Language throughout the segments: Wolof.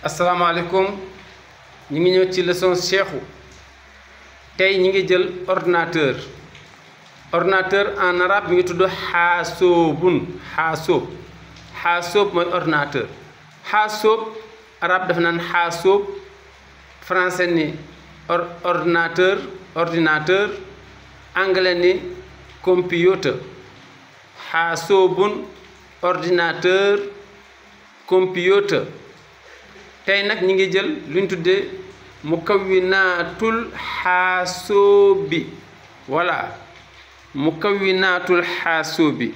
asalaamaaleykum ñu ngi ñëw ci leçon Cheikhou tey ñu ngi jël ordinateur en arabe mi ngi tudd xaasoobun xaasoob mooy ordinateur xaasoob arabe dafa naan xaasoob français ni ordinateur anglais ni computer xaasoobun ordinateur computer tey nag ñi ngi jël luñ tuddee mukawwinaatul xaasoobi voilà mukawwinaatul xaasoobi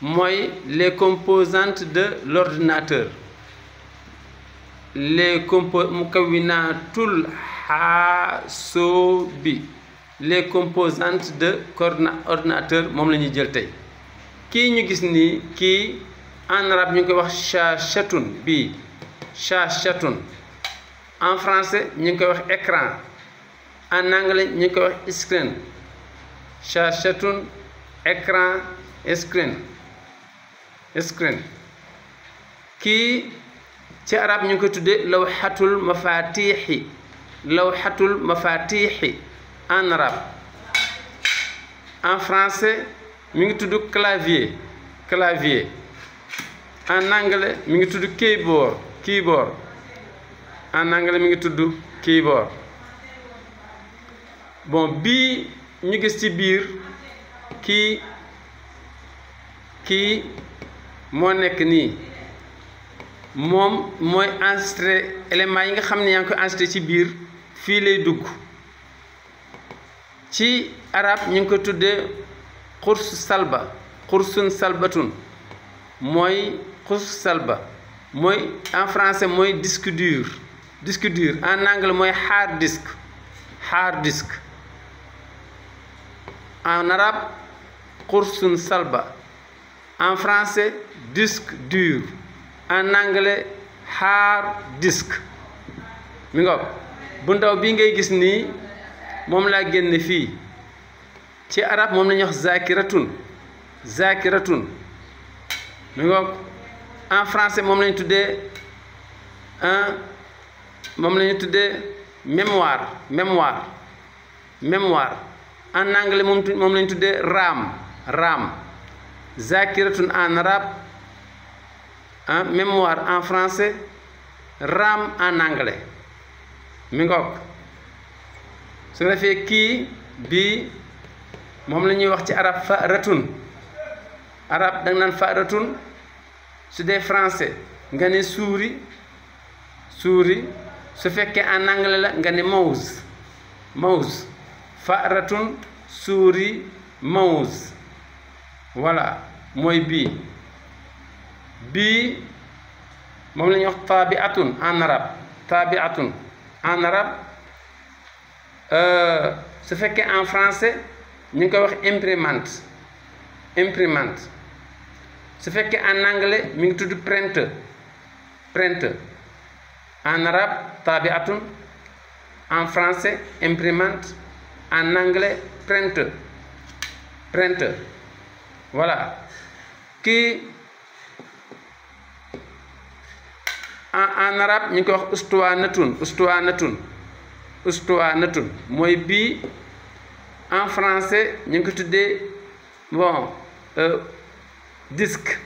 mooy les composantes de l'ordinateur mukawwinaatul xaasoobi les composantes de ordinateur moom la ñuy jël tey kii ñu gis nii kii en arabe ñu ngi koy wax shaashatun bii shaashatun en français ñu ngi koy wax écran en anglais ñu ngi koy wax screen shaashatun écran screen kii ci arab ñu ngi koy tuddee lawxatul mafatixi en arabe en français mi ngi tudd clavier en anglais mi ngi tudd keyboard en anglais mi ngi tudd keyboard bon bii ñu gis ci biir kii moo nekk nii moom mooy enregistré éléments yi nga xam ne yaa ngi koy enregistré ci biir fii lay dugg ci arab ñu ngi ko tuddee xursun salbatun mooy xurs salba mooy en français mooy disque dur en anglais mooy hard disk en arabe xursun salba en français disque dur en anglais hard disk mi nga bu ndaw bii ngay gis nii moom laa génne fii ci arab moom la ñuy wax zakiratun mi nga en français moom lañu tuddee mémoire en anglais moom lañu tuddee RAM zakiratun en arabe mémoire en français RAM en anglais mi ngoog su ko defee kii bii moom la ñuy wax ci arab faratun arab da nga naan faratun su dee français nga ne souris su fekkee en anglais la nga ne mouse faratun souris mouse voilà mooy bii moom la ñuy wax tabiatun en arabe su fekkee en français ñu ngi koy wax imprimante su fekkee en anglais mi ngi tudd printer en arabe tabiatun en français imprimante en anglais printer voilà kii en arabe ñu ngi koy wax ustuwanatun mooy bii en français ñu ngi ko tuddee disque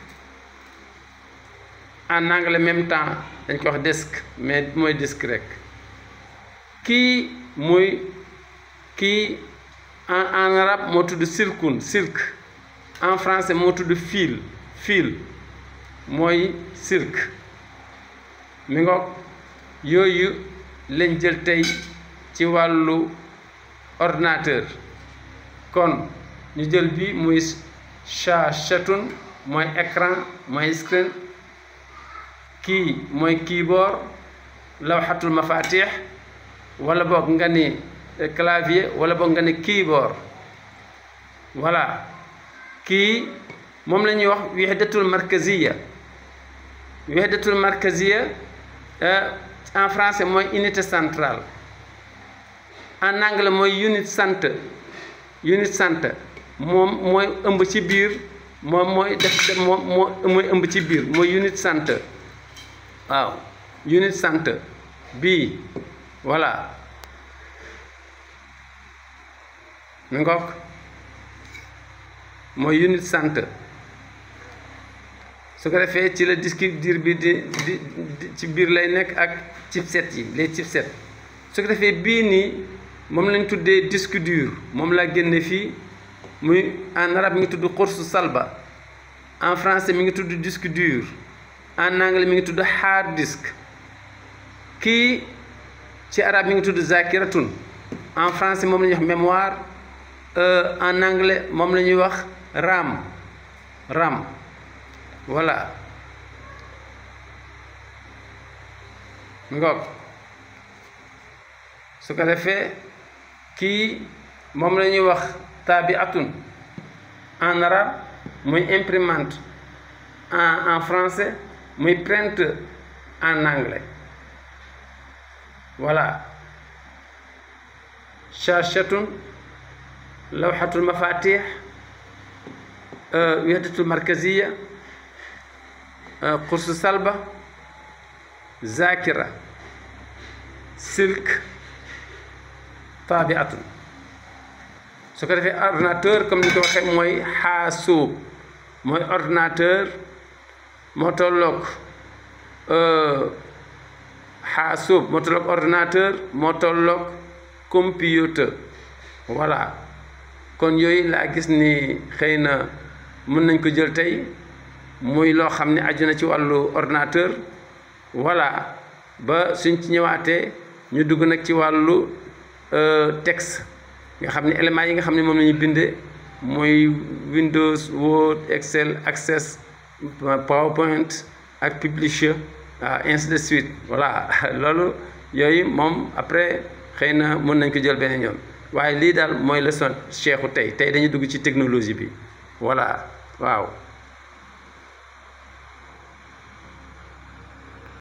en anglais même temps dañ ko wax disque mais mooy disque rek kii en arabe moo tudd silk en français moo tudd fil mooy silk mi ngoog yooyu lañ jël tey ci wàllu ordinateur kon ñu jël bi muy shaashatun mooy écran mooy screen kii mooy keyboard lawxatul mafatix wala boog nga ni clavier wala boog nga ni keyboard voilà kii moom la ñuy wax wahdatul markaziya en français mooy unité centrale en anglais mooy unit center moom mooy ëmb ci biir moom mooy mooy ëmb ci biir mooy unit center waaw unit center bii voilà mi ngoog mooy unit center su ko defee ci la disque dur bi di ci biir lay nekk ak chipset yi les chipset su ko defee bii nii moom lañ tuddee disque dur moom laa génne fii muy en arabe mi ngi tudd qursu salba en français mi ngi tudd disque dur en anglais mi ngi tudd hard disk kii ci arabe mi ngi tudd zakiratun en français moom la ñuy wax mémoire en anglais moom la ñuy wax RAM voilà ngoog su ko defee kii moom la ñuy wax tabiatun en arabe muy imprimante en français muy printer en anglais voilà shashatun lawhatul mafatih wahdatul markaziya qursu salba zakira silk tabiatun su ko defee ordinateur comme ni ko waxee mooy xaasuub mooy ordinateur moo tolloog xaasuub moo tolloog ordinateur moo tolloog computer voilà kon yooyu laa gis ni xëy na mën nañ ko jël tey muy loo xam ne aju na ci wàllu ordinateur voilà ba suñ ci ñëwaatee ñu dugg nag ci wàllu texte nga xam ne éléments yi nga xam ne moom la ñu bindee mooy Windows Word Excel Access PowerPoint ak Publisher ainsi de suite voilà loolu yooyu moom après xëy na mën nañ ko jël beneen yoon waaye lii daal mooy leçon Cheikhou tey dañuy dugg ci technologie bi voilà waaw